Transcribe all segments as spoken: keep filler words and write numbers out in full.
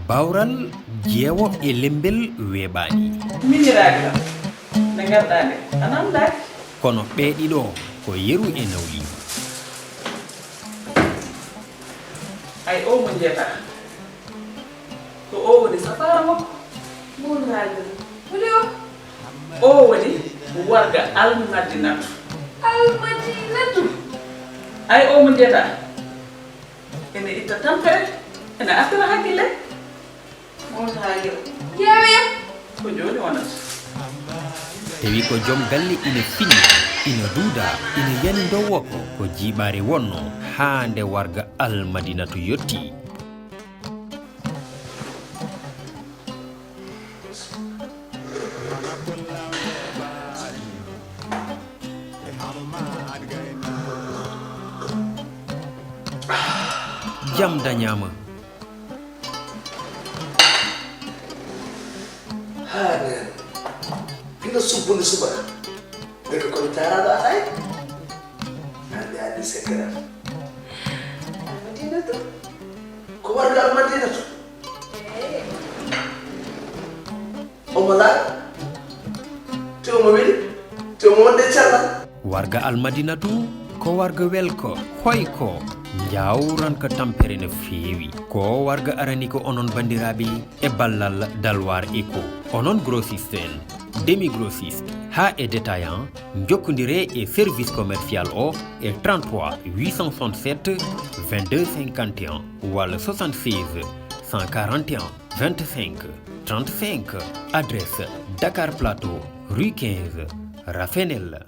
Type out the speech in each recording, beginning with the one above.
Bawral jeewo e lembel weeɓaani. Miñiraagal nde ngarɗaa nde a nanndaaki. Kono ɓee ɗiɗo ko yeru e nawliigu. Ay o mo njeetaa. Ko o woni safaara makko. Mawlaagal. Woni o. O woni warga Almadinatu. Almadinatu. Ay o mo njeetaa. Ene itta tampere, ene artira hakkille. Mawlaagal. Yeewe yam. Ko jooni wonata. Tawi ko joom galle ina fiñña, ina duuda, ina yani ndowoko ko jiiɓaare wonno haa nde warga Almadinatu yotti. Jam dañaama. Haa neen hino subbude subaka. Ndeke ko mi taaraaɗo alaa e hannde addi sekkeram. Almadinatu. Ko warga Almadinatu. Omo laaɓi. Te omo weli. Te omo wonde cellal. Warga Almadinatu ko warga welko, hoyko, njawranka tampere no feewi. Ko warga arani ko onon banndiraaɓe e ballal Dalwar Eco. Onon grossiste en, demi grossiste, haa e détaillant, njokkondiree e service commercial o e trente-trois huit cent soixante-sept vingt-deux cinquante et un walla soixante-seize cent quarante et un vingt-cinq trente-cinq. Adresse Dakar Plateau, rue quinze, Rafenel.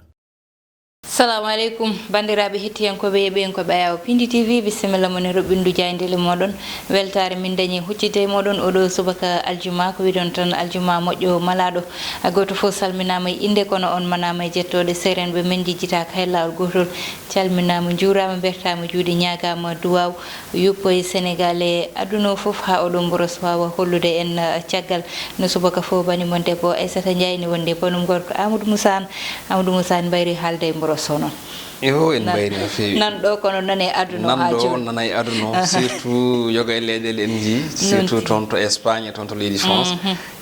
Salamu aleykum, banndiraaɓe hettiyankooɓe yeeɓiyankooɓe Ayaawo Pindi T V, bisimilla mon e roɓɓindu jaayndeele mooɗon. Weltaare min dañi huccitde e mooɗon oɗo subaka aljuma, ko wiɗon tan aljuma moƴƴo malaaɗo. Gooto fof salminaama e innde, kono on manaama e jettooɗe. Seerenɓe men njejjitaaka hay laawol gootol. Calminaama, njuuraama, mbertaama juuɗe, ñaagaama duwaaw. Yuppoye Senegal e aduna o fof, haa oɗo mboros waawa hollude en, uh, caggal no subaka fof. Bani mon debbo Aissata Ndiaye ne wondi e banum gorko Amadou Moussa Anne. Amadou Moussa Anne, mbayri haalde e mboros o noon. Yo, en mbayri no feewi. Nan ɗo kono nane aduna o haa jooni. Nan ɗo nana e aduna o, surtout yoga e leyɗeele en njii, surtout toon to Espagne, toon to leydi France.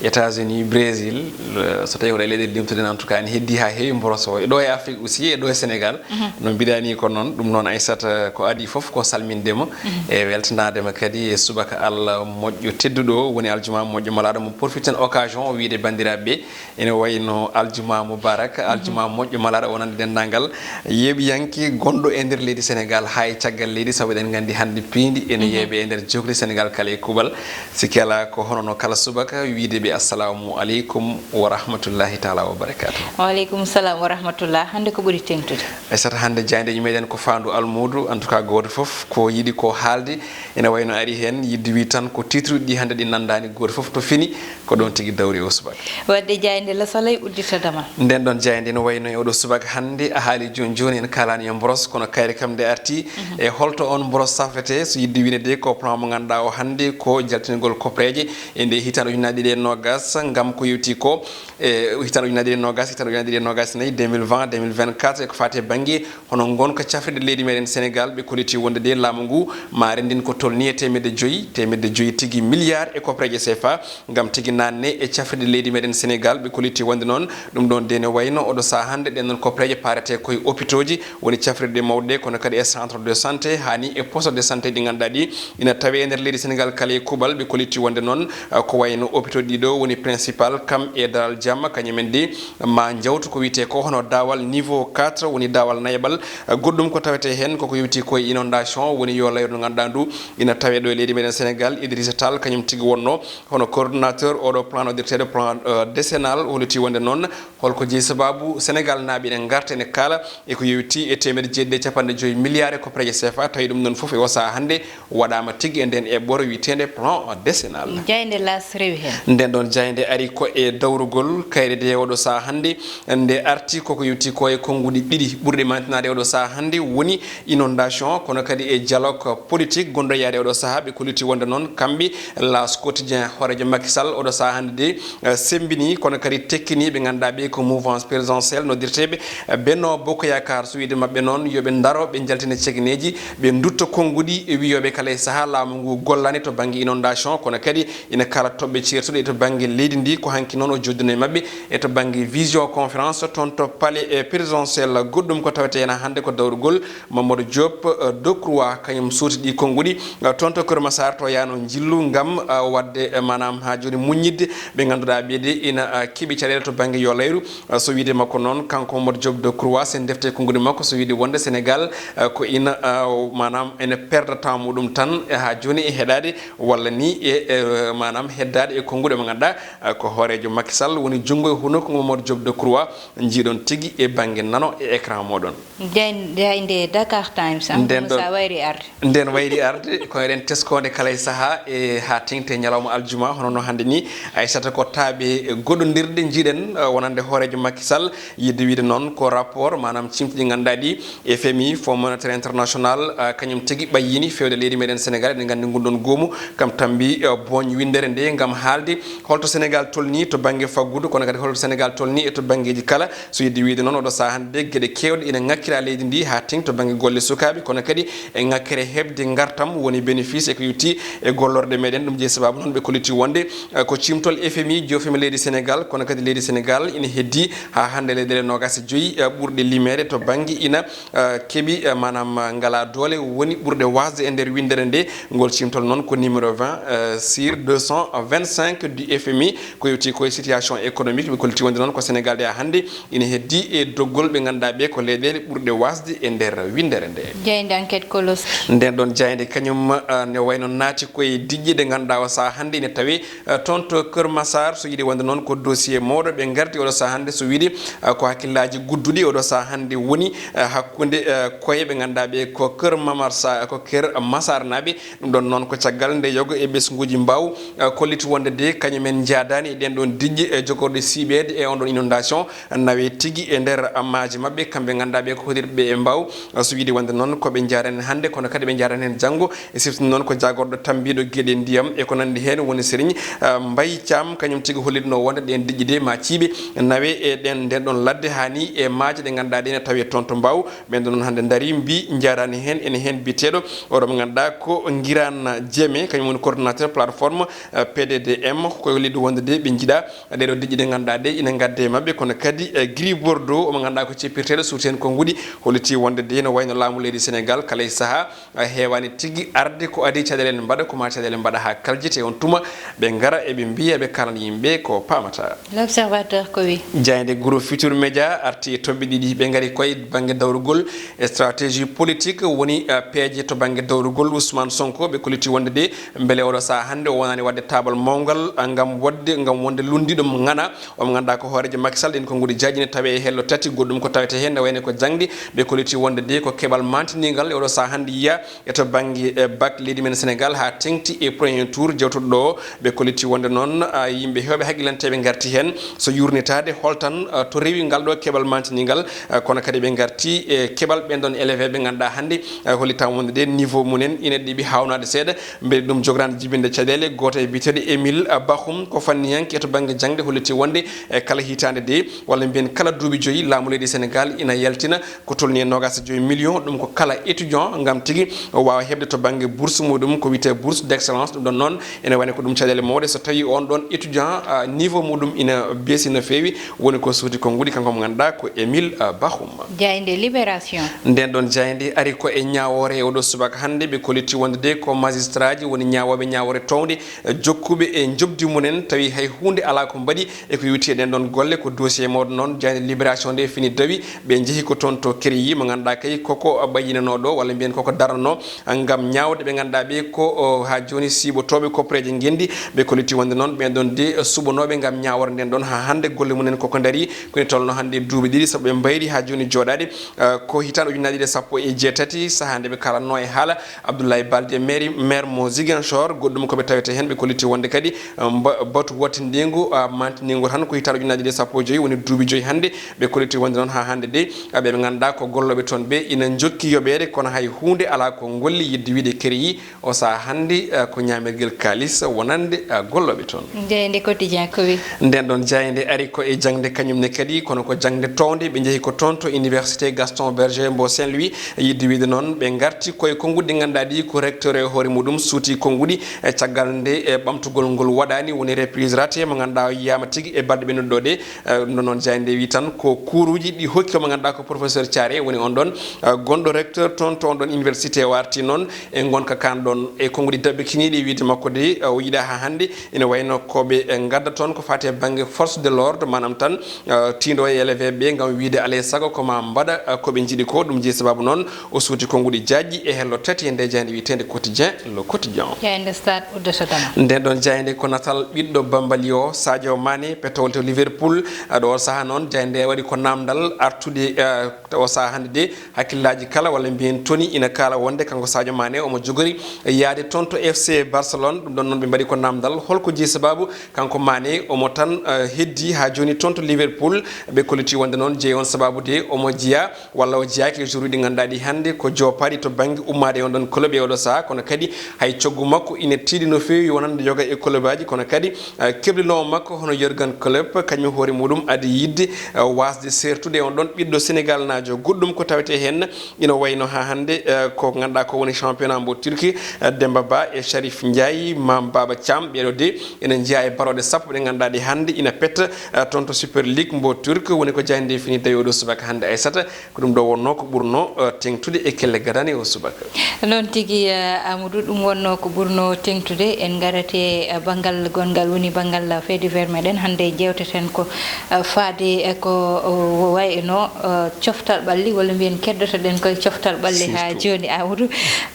États-Unis, Brésil, euh, so tawii ko ɗe leyɗe limtuɗen, en tout cas, ene heddii haa heewi mboros o. E ɗo e Afrique aussi, e ɗo e Sénégal, no mbiɗa ni ko noon. Ɗum noon, Aissata, ko adii fof ko salminde ma e weltanaade ma kadi e subaka Allah moƴƴo tedduɗo o, woni aljuma moƴƴo malaaɗo, mo profiten occasion o wiyde banndiraaɓe ɓe, ene wayno aljuma mubarak, aljuma moƴƴo malaaɗo, wonande denndaangal yeeɓiyanke gonɗo e nder leydi Sénégal haa e caggal leydi, sabu eɗen nganndi hannde piindi ene yeeɓe e nder jokli Sénégal kala e kuuɓal. Sikki alaa ko hono no kala subaka wiyde ɓe, "Assalamu aleykum wa rahmatullahi taala wa barakatuh." Wa aleykum salam wa rahmatullah. Hannde ko ɓuri teeŋtude? Aissata, hannde jaayndeeji meɗen ko faandu almuudo, en tout cas gooto fof ko yiɗi ko haalde, ene wayno ari heen yiɗde wii tan ko titre uji ɗi hannde ɗi nanndaani, gooto fof to fini, ko ɗoon tigi dawri o subaka. Waɗde jaaynde lasalay uddita damal. Nden ɗon jaaynde no wayno e oɗo subaka hannde, a haali jooni jooni, en kaalaani e mboros, kono kayre kam nde arti, e holto on mboros safrete? So yiɗde wiide de, ko plan mo ngannduɗaa o hannde ko jaltinirgol kopreeje e nde hitaande ujunnaji ɗiɗi e noogas, ngam ko yewti ko e hitaande ujunnaji ɗiɗi e noogas, hitaande ujunnaji ɗiɗi e noogas e nayi, deux mille vingt, deux mille vingt-quatre, e ko faati e bannge hono ngonka cafrirde leydi meɗen Sénégal. Ɓe kolliti wonde de laamu ngu ma renndin ko tolni e teemedde joyi, teemedde joyi tigi milliard e kopreeje C F A, ngam tigi naatne e cafrirde leydi meɗen Sénégal. Ɓe kolliti wonde noon ɗum ɗon de ne wayno oɗo sahaa hannde ɗen noon kopreeje paarete koye hôpitaux ji, woni cafrirɗe mawɗe ɗe, kono kadi e centre de santé, haa ni e poste de santé ɗi ngannduɗaa ɗi ina tawe e nder leydi Sénégal kala e kuuɓal. Ɓe kolliti wonde noon, eh, ko wayno hôpitaux ɗiɗo woni principal kam e Dalal Jam, kañum en de ma njawtu ko wiyetee ko hono daawal niveau quatre, woni daawal nayaɓal. Eh, goɗɗum ko tawetee heen koko yowti ko e inondation, woni yo layru ndu ngannduɗaa ndu ina tawe ɗo e leydi meɗen Sénégal. Idrissa Tall kañum tigi wonno hono coordonnateur oɗo plan, o directeur de plan, euh, décennal, holliti wonde noon holko jeyi sababu Sénégal naaɓe ene ngarta ene kaala e ko yowiti e teemedde jeeɗiɗi e capanɗe joyi milliard e kopreeje C F A, tawi ɗum noon fof e o sahaa hannde waɗaama tigi e nden eɓɓore wiyeteende plan décennal. Jaaynde L'As rewi heen. Nden ɗon jaaynde ari ko e dawrugol kayre de oɗo sahaa hannde, nde arti koko yowti ko e konnguɗi ɗiɗi ɓurɗi mantinaade oɗo sahaa hannde, woni inondation, kono kadi e dialogue politique gonɗo yaade oɗo sahaa. Ɓe kolliti wonde noon kamɓe L'As Quotidien, hooreejo Macky Sall oɗo sahaa hannde de, eh, semmbini, kono kadi tekkini ɓe ngannduɗaa ɓe ko mouvance présidentielle noddirteeɓe, eh, Benno Bokk Yaakaar. Wiyde maɓɓe noon yo ɓe ndaro, ɓe njaltina cegeneeji, ɓe ndutta konnguɗi e wiyooɓe kala e sahaa laamu ngu gollaani to bannge inondation, kono kadi ina kala toɓɓe ceertuɗe to bannge leydi ndi. Ko hanki noon o joddino e maɓɓe e to bannge visioconférence toon to palais, eh, présidentiel. Goɗɗum ko tawetee heen hannde ko dawrugol Mamadou Diop, eh, Decroix, kañum suuti ɗi konnguɗi, eh, toon to Kër Massar to yaano njillu ngam, eh, waɗde, eh, maanaam haa jooni muññitde ɓe ngannduɗaa ɓee de ina, eh, keɓi caɗeele to bannge yo layru. Eh, so wiyde makko noon, kanko Mamadou Diop Decroix, sen defte konnguɗi makko, so wiyde wonde Sénégal, eh, ko ina, eh, maanaam ene perda temps muɗum tan, eh, haa jooni e heɗaade walla ni e, eh, maanaam heddaade e konnguɗi mo ngannduɗaa, eh, ko hooreejo Macky Sall woni junngo e hunuko Mamadou Diop Decroix, njiiɗon tigi e bannge nano e écran moɗon. Jay-, jayde Dakar Times, Amadou Nden ɗon Moussa wayri arde. Nden wayri arde, ko eɗen teskoonde kala e sahaa e haa teŋti ñalawma aljuma, hono no hannde ni, Aissata, ko taaɓe goɗɗondirde njiiɗen, eh, wonande hooreejo Macky Sall, yiɗde wiyde noon ko rapport, maanaam cimti ɗi ngannduɗaa ɗi, F M I, Fonds Monétaire International, eh, kañum tigi ɓayyini feewde leydi meɗen Sénégal. Eɗen nganndi ngun ɗon goomu kam tambi, eh, booñ winndere nde ngam haalde holto Sénégal tolni to bannge faggudu, kono kadi holto Sénégal tolni e to banngeeji kala. So yiɗde wiyde noon, oɗo sahaa hannde geɗe keewɗe ina ŋakkira leydi ndi haa teŋti to bannge golle sukaaɓe, kono kadi e ŋakkere heɓde ngartam woni bénéfice e ko yowti e gollorɗe meɗen. Ɗum jeyi sababu noon ɓe kolliti wonde, eh, ko cimtol F M I joofima leydi Sénégal, kono kadi leydi Sénégal ina heddi haa hannde leyɗeele noogaas e joyi, eh, ɓurɗe limeede to bannge ina, eh, keɓi, eh, maanaam, eh, ngala doole woni ɓurɗe waasde e nder winndere nde. Ngol cimtol noon ko numéro vingt, eh, sur deux cent vingt-cinq du F M I, ko yowti ko e situation économique. Ɓe kolliti wonde noon ko Sénégal de haa hannde ina heddi e doggol ɓe ngannduɗaa ɓe ko leyɗeele ɓurɗe waasde e nder winndere nde. Jayde Enquête Koloski. Nden ɗon jayde kañum, ah, ne wayno naati koye diƴƴe ɗe ngannduɗaa o sahaa hannde ina tawe, ah, toon to Kër Massar. So yiɗi wonde noon ko dossier mawɗo ɓe ngardi oɗo sahaa hannde, so wiide, ah, ko hakkillaaji gudduɗi oɗo sahaa hannde woni, ah, hakkunde, ah, koye ɓe ngannduɗaa ɓe ko Kër Mamar Sa-, ko Kër Massar naaɓe. Ɗum ɗon noon ko caggal nde yogo e ɓesnguuji mbaaw, eh, kolliti wonde de kañum en njaadaani e ɗeen ɗoon diƴƴe, eh, jogorɗe siiɓeede e on ɗon inondation nawe tigi e nder maaje maɓɓe, kamɓe ngannduɗaa ɓe ko hoɗirɓe e mbaaw. Eh, so wiide wonde noon ko ɓe njaadaani hannde, kono kadi ɓe njaadaani heen janngo. E sifti noon ko jaagorɗo tammbiiɗo geɗe ndiyam e ko nanndi heen woni Serigne, eh, Mbaye Thiam, kañum tigi hollitnoo wonde ɗeen diƴƴe de ma ciiɓe nawe e ɗeen, ndeen ɗoon ladde haa ni e maaje ɗe ngannduɗaa ɗe ene tawee toon to mbaaw. Ɓeen ɗoon noon hannde ndarii, mbii njaaraani heen, ene heen biyeteeɗo oɗo mo ngannduɗaa ko Ngiraan Jeme, kañum woni coordonnateur plateforme, eh, P D D M, ko koye holliiɗo wonde de ɓe njiɗaa ɗee ɗoo diƴƴe ɗe ngannduɗaa ɗe ina ngadda e maɓɓe, kono kadi, eh, Gris Bordeaux, omo ngannduɗaa ko ceppirteeɗo, suuti heen konnguɗi, hollitii wonde de no wayno laamu leydi Senegaal kala e sahaa, eh, heewaani tigi arde ko adii caɗeele ne mbaɗa, ko maa caɗeele mbaɗa haa kaljitee on tuma, ɓe ngara eɓe mbiya ɓe kaalana yimɓe ko paamataa. L'Observateur ko wi? Jaaynde Groupe Futurs Médias arti e toɓɓe ɗiɗi. Ɓe ngari koye bannge dawrugol e stratégie politique, woni, eh, peeje to bannge dawrugol Ousmane Sonko. Ɓe kolliti wonde de mbele oɗo sahaa hannde o wonaani waɗde taabal mawngal, eh, ngam waɗde, ngam wonde lunndiiɗo mo ŋana. Omo ngannduɗaa ko hooreejo Macky Sall, ɗeen konnguɗi jaaji ne tawee e hello tati, goɗɗum ko tawetee heen ne wayno ko jaŋde. Ɓe kolliti wonde de ko keɓal maantiniingal e oɗo sahaa hannde yiyaa e to bannge, eh, bac leydi men Senegaal haa teŋti e premier tour jewtuɗo ɗo. Ɓe kolliti wonde noon, ah, yimɓe heewɓe haqqilanteeɓe ngarti heen. So yuurnitaade holtan, ah, to rewi ngal ɗo keɓal maantiniingal, ah, kono kadi ɓe ngarti e keɓal ɓeen ɗoon élève ɓe ngannduɗaa hannde, ah, hollitaama wonde ɗe niveau mumen ina ɗeɓi haawnaade seeɗa. Mbele ɗum jogoraani jibinde caɗeele. Gooto e biyeteeɗo Émile, ah, Bakhoum, ko fanniyanke to bannge jaŋde, holliti wonde, eh, kala hitaande de, walla mbiyen kala duuɓi joyi, laamu leydi Senegaal ina yaltina ko tolnii e noogaas e joyi million, ɗum ko kala étudiant, ngam tigi o waawa heɓde to bannge bourse muɗum, ko wiyetee bourse d'excellence. Ɗum ɗon noon ene wayno ko ɗum caɗeele mawɗe so tawii on ɗon étudiant, ah, niveau muɗum ina beesi no feewi, woni ko suuti konnguɗi, kanko mo ngannduɗaa ko Émile, ah, Bakhoum. Jaaynde Libération. Nden ɗon jaaynde ari ko e ñaawoore e oɗo subaka hannde. Ɓe kolliti wonde de ko magistraaji woni ñaawooɓe ñaawoore townde, eh, jokkuɓe e njoɓdi mumen, tawi hay huunde alaa ko mbaɗi e ko yowiti e ɗeen ɗoon golle. Ko dossier mawɗo noon, jaaynde Libération nde fini dawi, ɓe njehi ko toon to Créteil, mo ngannduɗaa kay koko ɓayyinanoo ɗo, walla mbiyen koko darnanoo, ngam ñaawde ɓe ngannduɗaa ɓe ko, o, haa jooni siiɓotooɓe koppareeje ngenndi. Ɓe kolliti wonde noon ɓeen ɗoon de suɓanooɓe ngam ñaaworde ndeen ɗoon haa hannde golle mumen koko ndarii, ko ene tolnoo hannde duuɓi ɗiɗi sabu ɓe mbayri haa jooni jooɗaade. Eh, ko hitaande ujunnaji ɗiɗi e sappo e jeetati, sahaa nde ɓe kaalatnoo e haala Abdoulaye Baldé, maire, maire mo Ziguinchor, goɗɗum ko ɓe tawetee heen, ɓe kolliti wonde kadi, eh, mba-, batu waɗtindiingu, ah, maantiniingu tan ko hitaande ujunnaji ɗiɗi e sappo e joyi, woni duuɓi joyi hannde. Ɓe kolliti wonde noon haa hannde de, ah, ɓe ɓe ngannduɗaa ko gollooɓe toon ɓe ina njokki yoɓeede, kono hay huunde alaa ko ngolli, yiɗde wiyde Créteil o sahaa hannde, ah, ko ñaamirgel kaalis wonande, ah, gollooɓe toon. Jaaynde Quotidien ko wi? Nden ɗon jaaynde ari ko e jaŋde kañum ne kadi, kono ko jaŋde townde, ɓe njehi ko toon to université université Gaston Berger mbo Saint-Louis. Yiɗde wiide noon, ɓe ngarti koye konnguɗi ɗi ngannduɗaa ɗi ko recteur e hoore muɗum suuti konnguɗi, e caggal nde e ɓamtugol ngol waɗaani, woni reprise ratée mo ngannduɗaa o yiyaama tigi e balɗe ɓennuɗe ɗo ɗe. Eh, ɗum ɗon noon, jaaynde wi tan ko kuuruuji ɗi hokki mo ngannduɗaa ko professeur Thiaré woni on ɗon, eh, gonɗo recteur toon to on ɗon université. O arti noon e ngonka kaan ɗon e konnguɗi daɓɓe kiniiɗi. E wiide makko de, eh, o yiɗaa haa hannde ina wayno ko ɓe, eh, ngadda toon ko faati e bannge force de l'ordre, maanaam tan, eh, tiindo e élève ɓe ngam wiide alay sago ko ma mbaɗa, eh, ko ɓe njiɗi ko. Ɗum jeyi sababu noon o suuti konnguɗi jaajɗi e hello tati e nde jaaynde wiyeteende Quotidien, Le Quotidien. Jaaynde Stade uddotodoma. Nden ɗon jaaynde ko natal ɓiɗɗo Bambali o, Sadio Mané, petowol to Liverpool. Eh, ɗo o sahaa noon, jaaynde waɗi ko naamndal artude, eh, to o sahaa hannde de, hakkillaaji kala, walla mbiyen toni, ina kaala wonde kanko Sadio Mané omo jogori yaade toon to F C Barcelone. Ɗum ɗon noon ɓe mbaɗi ko naamndal. Holko jeyi sababu kanko Mané omo tan, eh, heddi haa jooni toon to Liverpool? Ɓe kolliti wonde noon jeyi on sababu de omo jeyaa walla o jeyaaki e joueuruuji ɗi ngannduɗaa ɗi hannde ko joopaaɗi to bannge ummaade e on ɗon club e oɗo sahaa. Kono kadi hay coggu makko ina tiiɗi no feewi wonande yoga e clubaaji, kono kadi, eh, keblinowo makko hono Jurgen Klopp, kañum hoore muɗum adi yiɗde, eh, waasde seertude e on ɗon ɓiɗɗo Senegalnaajo. Goɗɗum ko tawetee heen ina wayno haa hannde, eh, ko ngannduɗaa ko woni championnat mbo Turki, eh, Demba Ba e Sharif Ndiaye, Mame Baba Thiam, ɓeeɗo de ina njeyaa e barooɗe sappo ɗe ngannduɗaa ɗe hannde ina petta, eh, toon to Super League mbo Turki. Woni ko jaaynde fini tawi oɗo subaka hannde, Aissata. Ko ɗum ɗo wonnoo ko ɓurnoo, eh, teeŋtude e kelle gadane o subaka. Noon tigi, eh, Amadou, ɗum wonnoo ko ɓurnoo teeŋtude. En ngarate, eh, banngal gonngal woni banngal fait divers meɗen. Hannde njeewteten ko, eh, faade e ko, o, wayi no, eh, coftal ɓalli, walla mbiyen keddotoɗen koye coftal ɓalli haa jooni, Amadou.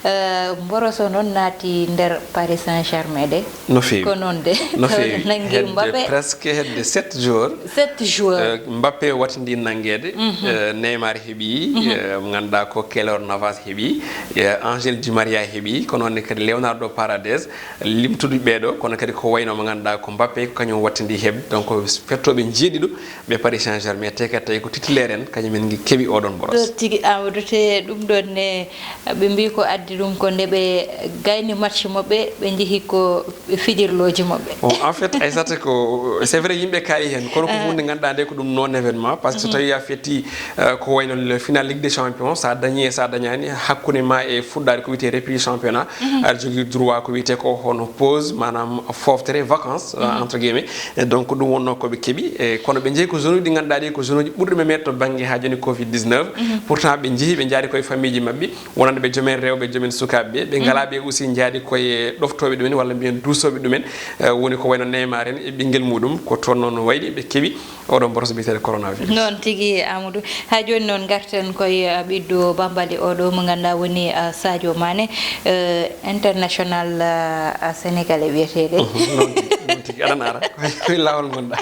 Eh, Mboroso noon naati nder Paris Saint-Germain de. No feewi. Ko noon de. No feewi. Nanngi hedde Mbappé. Presque hedde sept joueurs. Sept joueurs. Eh, Mbappé wattindi nanngeede. Mhm. Eh, Neymar heɓi, mhm, eh, mo ngannduɗaa ko Keylor Navas heɓi, eh, Angel Di Maria heɓi, ko noon ne kadi Leonardo Paredes, limtude ɓeeɗo, kono kadi ko wayno mo ngannduɗaa ko Mbappé, ko kañum wattindi heɓde. Donc, fettooɓe njeeɗiɗo ɓe Paris Saint-Germain, te kadi tawi ko titulaire en, kañum en keɓi oɗon boros. Ɗo tigi, Amadou, te ɗum ɗon ne, ɓe mbii ko addi ɗum ko nde ɓe gayni match maɓɓe, ɓe njehi ko fijirlooji maɓɓe. Bon, en fait, Aissata, ko, c'est vrai, yimɓe kaali heen, kono ko, ah, huunde ngannduɗaa nde ko ɗum non événement, parce que so, mhm, tawi a fetti, euh, ko wayno le final Ligue des Champions, so a dañi e so a dañaani, hakkunde ma e fuɗɗaade ko wiyetee reprise championnat, mhm, aɗa jogii droit ko wiyetee ko hono pause, maanaam fooftere, vacances, euh, mhm, entre guillemets. E donc, ɗum wonnoo ko ɓe keɓi. E kono ɓe njehi ko zone uji ɗi ngannduɗaa ɗi ko zone uji ɓurɗi ɓe meeɗ to bannge haa jooni covid dix-neuf. Mhm. Pourtant, ɓe njehi, ɓe njaari koye famille ji maɓɓe, wonande ɓe joom en rewɓe, joom en sukaaɓe ɓe. Ɓe, mhm, ngalaa ɓe aussi njaari koye ɗoftooɓe ɗumen walla mbiyen duusooɓe ɗumen. Eh, woni ko wayno Neymar en e ɓinngel muɗum, ko toon noon wayli ɓe keɓi oɗo mboros biyeteeɗo coronavirus. Noon tigi, Amadou. Haa jooni noon, ngarten koye, ah, ɓiɗɗo Bambali oɗo mo ngannduɗaa woni, ah, Sadio Mané, eh, international, ah, sénégalais wiyeteeɗo. Mhm, noon tigi, noon tigi. Aɗa ara koye laawol ngonɗaa.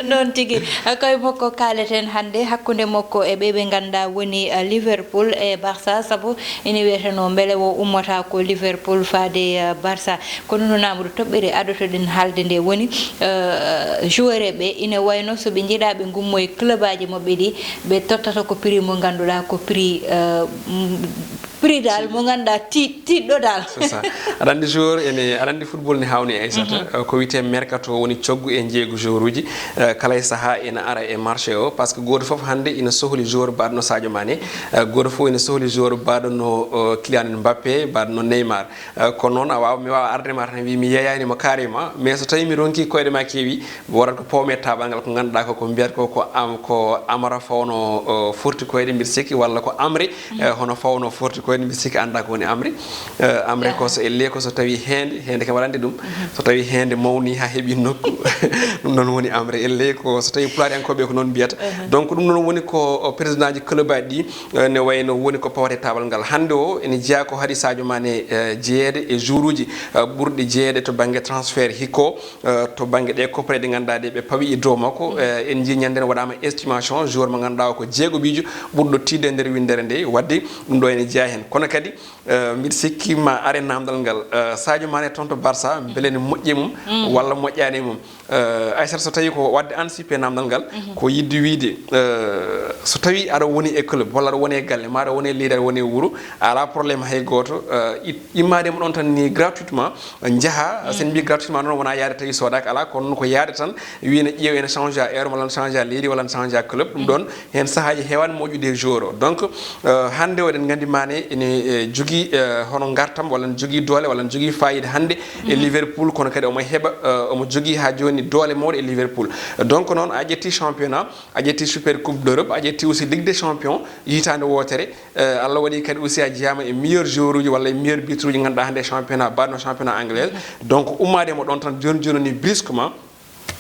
Noon tigi. Koye makko kaaleten hannde, hakkunde makko e ɓe ɓe ngannduɗaa woni, ah, Liverpool e Barça, sabu ina wiyetenoo mbele o ummata ko Liverpool faade, ah, Barça. Kono noon, Amadou, toɓɓere adotoɗen haalde nde woni, eh, joueur ɓe ina wayno so ɓe njiɗaa ɓe ngummoye club aji maɓɓe ɗi, ɓe tottata ko prix mo ngannduɗaa ko prix, eh, mm, prix dal mo ngannduɗaa ti-, tiiɗɗo dal. C'est ça. Aɗa anndi joueur ene, aɗa anndi football ne haawnii, Aissata. Mhm. Eh, ko wiyetee mercato woni coggu e njeeygu joueur uji. Eh, kala e sahaa ina ara e marché o, parce que gooto fof hannde ina sohli joueur mbaɗo no Sadio Mané. Eh, gooto fof ina sohli joueur mbaɗo no, eh, Kylian Mbappé, mbaɗo no Neymar. Eh, kono noon a waawa, mi waawa arde ma tan wi mi yeeyaani mo carrément, mais so tawi mi ronki koyɗe ma keewi, mi waɗat ko pawmi e taaɓal ngal ko ngannduɗaa ko, ko mbiyat ko, ko am, ko Amara fawno, eh, forti koyɗe mbiɗa sikki, walla ko Amri, eh, hono fawno forti koyɗe mbiɗa sikki, annda ko woni Amri. Eh, Amri ko so elle ko so tawi heende, heende kam aɗa anndi ɗum. Mhm. So tawi heende mawni haa heɓi nokku, ɗum noon woni Amri. Elle ko so tawi pulaariyankooɓe ko noon mbiyata. Mhm. Donc ɗum noon woni ko, o, président ji club aji ɗi, eh, ne wayno woni ko pawata e taaɓal ngal. Hannde o ene jeyaa ko haɗi Sadio Mané, eh, jeyeede e joueur uji, eh, ɓurɗi jeyeede to bannge transfert hikko, eh, to bannge ɗe coppere ɗe ngannduɗaa ɗe ɓe pawi e dow makko. Eh, en njii ñande ne waɗaama estimation joueur mo ngannduɗaa o ko jeegoɓiijo ɓurɗo tiiɗde e nder winndere nde. Waɗde ɗum ɗo ene jeyaa Kono kadi, eh, mbiɗa sikki ma are namdal ngal, eh, Sadio Mané toon to Barça, mbele ne moƴƴi e mum walla moƴƴaani e mum. Eh, Aissata, so tawi ko wadde anticiper namdal ngal, ko yiɗde wiide, eh, so tawi aɗa woni e club walla aɗa woni e galle ma, aɗa woni e leydi, aɗa woni e wuro, a ala problème hay gooto, eh, it-, immaade mo ɗon tan ni gratuitement, njaha, sen mbi gratuitement noon wona yaade tawi soodaka, ala, kono noon ko yaade tan, wi ne ƴeew ene change a heure walla ne change a leydi walla ne change a club. Ɗum ɗon, heen sahaaji heewaani moƴƴude e joueur o. Donc, eh, hannde o eɗen nganndi Mané ene, eh, jogii, eh, hono ngartam walla ne jogii doole walla ne jogii fayida hannde e Liverpool, kono kadi omo heɓa, eh, omo jogii haa jooni doole mawɗe e Liverpool. Donc noon a ƴetti championnat, a ƴetti Super Coupe d'Europe, a ƴetti aussi Ligue des Champions, hitaande wootere. Eh, Allah waɗi kadi aussi a jeyaama e meilleur joueur uji walla e meilleur buteur uji ngannduɗaa hannde e championnat, mbaɗno championnat anglais. Donc ummaade mo ɗon tan jooni jooni ni brusquement,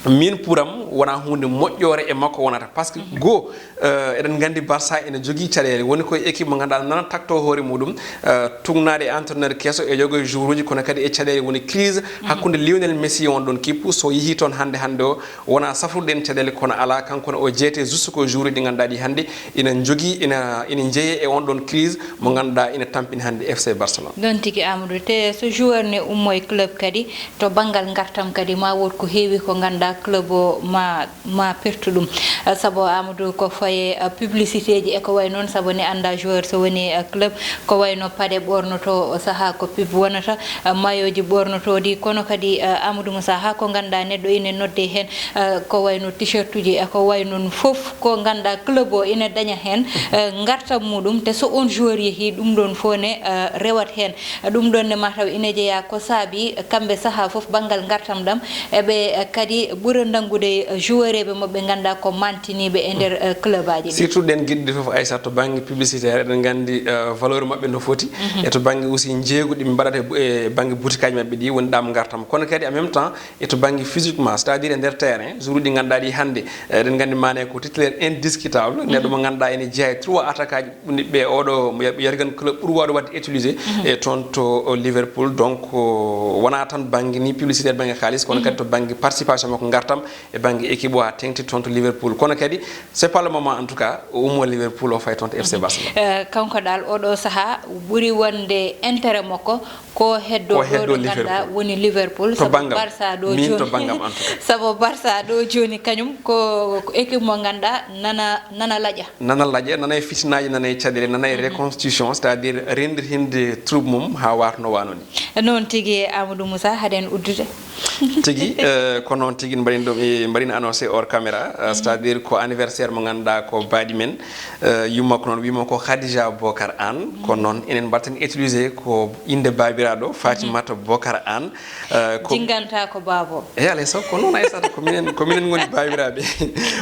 min pour am wona huunde moƴƴoore e makko wonata. Parce que goo, eh, eɗen nganndi Barça ene jogii caɗeele, woni koye équipe mo ngannduɗaa nana takto hoore muɗum, eh, tugnaade e entraîneur keeso e yogo e joueur uji, kono kadi e caɗeele woni crise hakkunde Lionel Messi e on ɗon kippu. So yehi toon hannde hannde o, wona safrude en caɗeele, kono ala, kanko ne o jeeyete juste ko joueur uji ɗi ngannduɗaa ɗi hannde ina jogii, ina, ina jeeye e on ɗon crise mo ngannduɗaa ina tampini hannde F C Barcelone. Ɗon tigi, Amadou, te so joueur ne ummo e club kadi, to banngal ngartam kadi ma wood ko heewi ko ngannduɗaa club o ma, ma pertu ɗum. Eh, sabu Amadou ko faye, eh, publicité ji e ko way noon, sabu ne annda joueur so woni, eh, club, ko wayno paɗe ɓornoto saha ko pub wonata, eh, mayoji ɓornotoɗi, kono kadi, eh, Amadou Moussa, haa ko ngannduɗaa neɗɗo ine nodde heen, eh, ko wayno t-shirt uji e ko way noon fof ko ngannduɗaa club o ina daña heen, eh, ngartam muɗum, te so on joueur yehi ɗum ɗon fof ne, eh, rewat heen. Ɗum ɗon ne mataw ina jeeya ko saabi kamɓe saha fof banngal ngartam ɗam, eɓe, eh, kadi ɓura nanngude joueureɓe maɓɓe ngannduɗaa ko mantiniiɓe e nder, eh, club aji ɗi. Surtout ɗen geɗe ɗi fof, Aissata, to bannge publicitaire, eɗen nganndi, eh, valeur maɓɓe no foti, e to bannge aussi njeeygu ɗi ɓe mbaɗata e bu-, e bannge boutique aji maɓɓe ɗi, woni ɗam ngartam. Kono kadi en même temps, e to bannge physiquement, c'est-à-dire e nder terrain, joueur uji ɗi ngannduɗaa ɗi hannde, eh, eɗen nganndi Mané ko titulaire indiscutable, neɗɗo mo ngannduɗaa ene jeeya e trois attaque aji ɓe oɗo mo yar-, yargan club ɓuri waawde waɗde utilisé e toon to, o, Liverpool. Donc, o, wona tan bannge ni publicitaire, bannge kaalis, kono kadi to bannge participation makko ngartam e bannge équipe o, haa teŋti toon to Liverpool. Kono kadi, c'est pas le moment, en tout cas, o ummo Liverpool, o fay toon to F C Barcelone. Eh, kanko dal oɗo saha ɓuri wonde intérêt makko ko heddo, ko heddo ɗo ɗo Liverpool. Ngannduɗaa woni Liverpool, to sabu bangam. Barça ɗo min jooni, to bangam, en tout cas. Sabu Barça ɗo jooni kañum ko, ko équipe mo ngannduɗaa nana, nana laƴa. Nana laƴa, nana e fitinaaji, nana e caɗeele, nana e reconstitution, c'est-à-dire rennditinde troupe mum haa warta no wano ni. Noon tigi, Amadou Moussa, haɗen uddude. Tigi, eh, ko noon tigi, mbaɗin ɗum, eh, mbaɗin annoncé hors caméra, eh, c'est-à-dire ko anniversaire mo ngannduɗaa ko baaɗi men, eh, yumma ko noon wiyma ko Khadija Bokar Anne, ko noon enen mbaɗten utilisé ko innde baabiraaɗo Fatimata Bokar Anne, eh, ko jinnganta ko baabo. E alay sago ko noon, Aissata, ko minen, ko minen ngoni baabiraaɓe.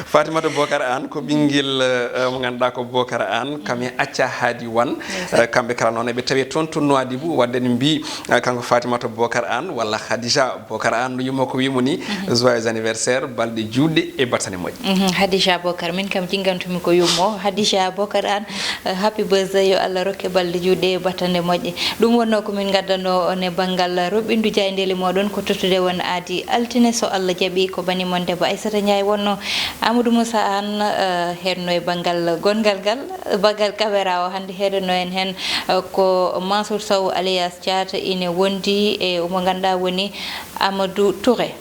Fatimata Bokar Anne ko ɓinngel, eh, mo ngannduɗaa ko Bokar Anne, kam e Acca Haadi Wan. Eh, kamɓe kala noon eɓe tawi toon to Nouadhibou, wadde en mbi, eh, kanko Fatimata Bokar Anne walla Khadija Bokar Anne, no yumma ko wimo ni, joyeux anniversaire, balɗe juutɗe e battane moƴƴe. Mhm, Khadija Bokar, min kam jinngantumi ko yummo. Khadija Bokar Anne, eh, happy birthday, yo Allah rokke balɗe juutɗe e battane moƴƴe. Ɗum wonno ko min ngaddanno on e banngal roɓɓindu jaayndeeli moɗon, ko tottude won aadi altine, so Allah jaɓi, ko bani mon debbo Aissata Ndiaye wonno. Amadou Moussa Anne, eh, heedno e banngal gonngal ngal, banngal caméra o hannde heedanno en heen, eh, ko Mansour Sow alias Thiat ine wondi e mo ngannduɗaa woni Amadou Touré.